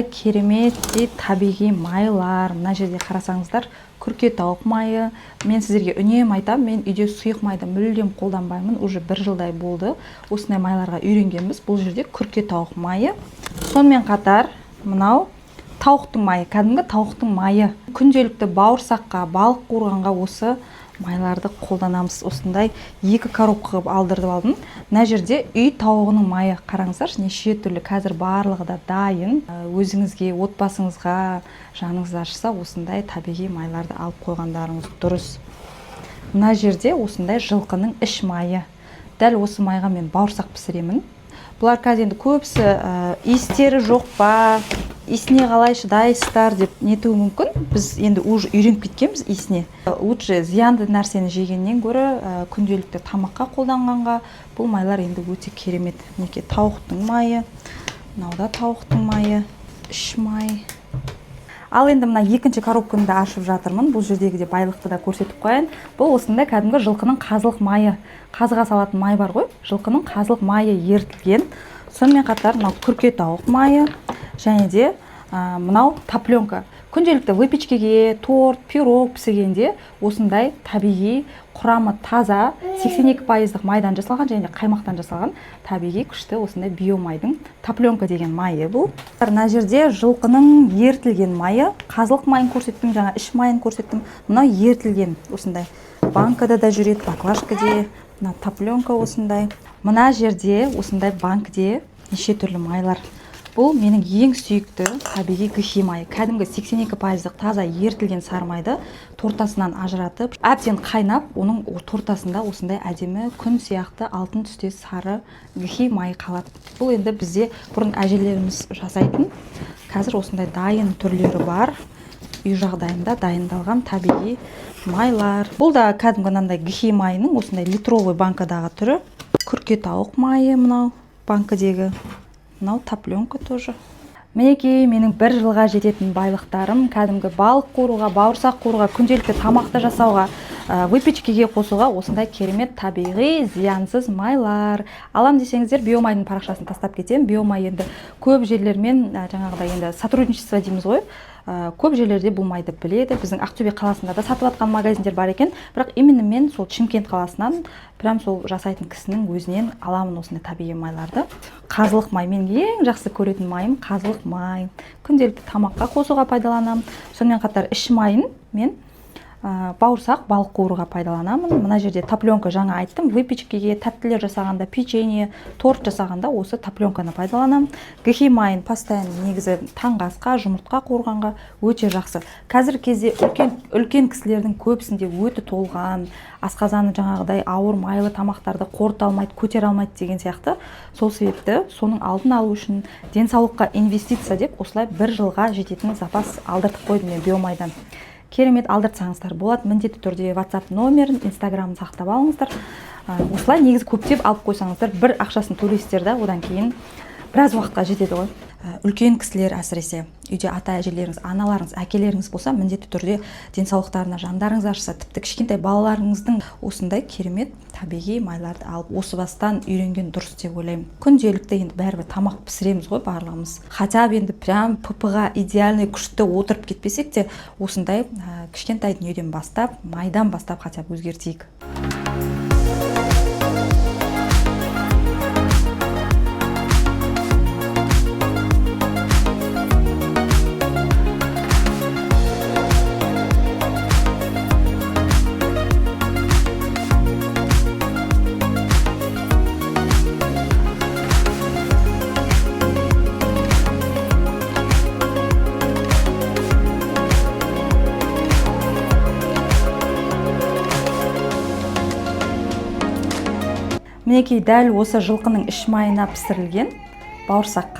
Кереметтей табиғи майлар. Мына жерде қарасаңыздар, күркетауық майы. Мен сіздерге үнемі айтамын, мен үйде сұйық майды мүлдем қолданбаймын, уже бір жылдай болды, осындай майларға үйренгенбіз. Бұл жерде күркетауық майы, сонымен қатар мынау тауықтың майы, кәдімгі тауықтың майы. Күнделікті бауырсаққа, балық қуырғанға осы майларды қолданамыз. Осындай екі коробка қылып алдырып алдым. Мына жерде үй тауығының майы, қараңыздаршы, неше түрлі, қазір барлығы да дайын. Өзіңізге, отбасыңызға жаныңыз ашыса, осындай табиғи майларды алып қойғандарыңыз дұрыс. Мына жерде осындай жылқының іш майы. Дәл осы майға мен бауырсақ пісіремін. Бұлар қазір енді көбісі иістері жоқ па, иісіне қалай шыдайсыздар деп нетуі мүмкін. Біз енді уже үйреніп кеткенбіз иісіне. Лучше зиянды нәрсені жегеннен гөрі күнделікті тамаққа қолданғанға бұл майлар енді өте керемет. Мінекей, тауықтың майы, мынау да тауықтың майы, іш май. Ал енді мына екінші коробканы да ашып жатырмын. Бұл жердегі де байлықты да көрсетіп қояйын. Бұл осындай кәдімгі жылқының қазылық майы, қазыға салатын май бар ғой, жылқының қазылық майы ерітілген. Сонымен қатар мынау күркетауық майы және де мынау топленка. Күнделікті выпечкеге, торт, пирог пісіргенде осындай табиғи, құрамы таза, 82 пайыздық майдан жасалған және де қаймақтан жасалған табиғи күшті осындай биомайдың топленка деген майы бұл. Мына жерде жылқының ерітілген майы. Қазылық майын көрсеттім жаңа, іш майын көрсеттім. Мынау ерітілген, осындай банкада да жүреді, баклажкаде. Мына топленка осындай. Мына жерде осындай банкіде неше түрлі майлар. Бұл менің ең сүйікті табиғи гхи майы, кәдімгі 82 пайыздық таза ерітілген сары майды тортасынан ажыратып, әбден қайнап, оның тортасында осындай әдемі күн сияқты алтын түсте сары гхи майы қалады. Бұл енді бізде бұрын әжелеріміз жасайтын, қазір осындай дайын түрлері бар, үй жағдайында дайындалған табиғи майлар. Бұл да кәдімгі мынандай гхи майының осындай литровый банкадағы түрі. Күркетауық майы мынау банкідегі, мынау топленка тоже. Мінекей, менің бір жылға жететін байлықтарым. Кәдімгі балық қуыруға, бауырсақ қуыруға, күнделікті тамақты жасауға, выпечкеге қосуға осындай керемет табиғи зиянсыз майлар. Алам десеңіздер, биомайдың парақшасын тастап кетемін. Биомай енді көп жерлермен жаңағыдай енді сотрудничество дейміз ғой, көп жерлерде бұл майды біледі. Біздің Ақтөбе қаласында да сатып жатқан магазиндер бар екен, бірақ именно мен сол Шымкент қаласынан, прям сол жасайтын кісінің өзінен аламын осындай табиғи майларды. Қазылық май, менің ең жақсы көретін майым қазылық май, күнделікті тамаққа қосуға пайдаланамын. Сонымен қатар іш майын мен бауырсақ, балық қуыруға пайдаланамын. Мына жерде топленка, жаңа айттым, выпечкеге, тәттілер жасағанда, печенье, торт жасағанда осы топленканы пайдаланамын. Гхи майын постоянно негізі таңғы асқа, жұмыртқа қуырғанға өте жақсы. Қазіргі кезде үлкен үлкен кісілердің көбісінде өті толған, асқазаны жаңағыдай ауыр майлы тамақтарды қорыта алмайды, көтере алмайды деген сияқты. Сол себепті соның алдын алу үшін, денсаулыққа инвестиция деп, осылай бір жылға жететін запас алдыртып қойдым мен биомайдан. Керемет, алдыртсаңыздар болады. Міндетті түрде WhatsApp номерін, Инстаграмын сақтап алыңыздар. Осылай негізі көптеп алып қойсаңыздар, бір ақшасын төлейсіздер да, одан кейін біраз уақытқа жетеді ғой. Үлкен кісілер, әсіресе үйде ата әжелеріңіз, аналарыңыз, әкелеріңіз болса, міндетті түрде денсаулықтарына жандарыңыз ашыса, тіпті кішкентай балаларыңыздың осындай керемет табиғи майларды алып, осы бастан үйренген дұрыс деп ойлаймын. Күнделікті енді бәрібір тамақ пісіреміз ғой барлығымыз. Хотя бы енді прям ПП-ға идеальный күшті отырып кетпесек те, осындай кішкентай дүниеден бастап, майдан бастап хотя бы өзгертейік. Мінекей, дәл осы жылқының іш майына пісірілген бауырсақ.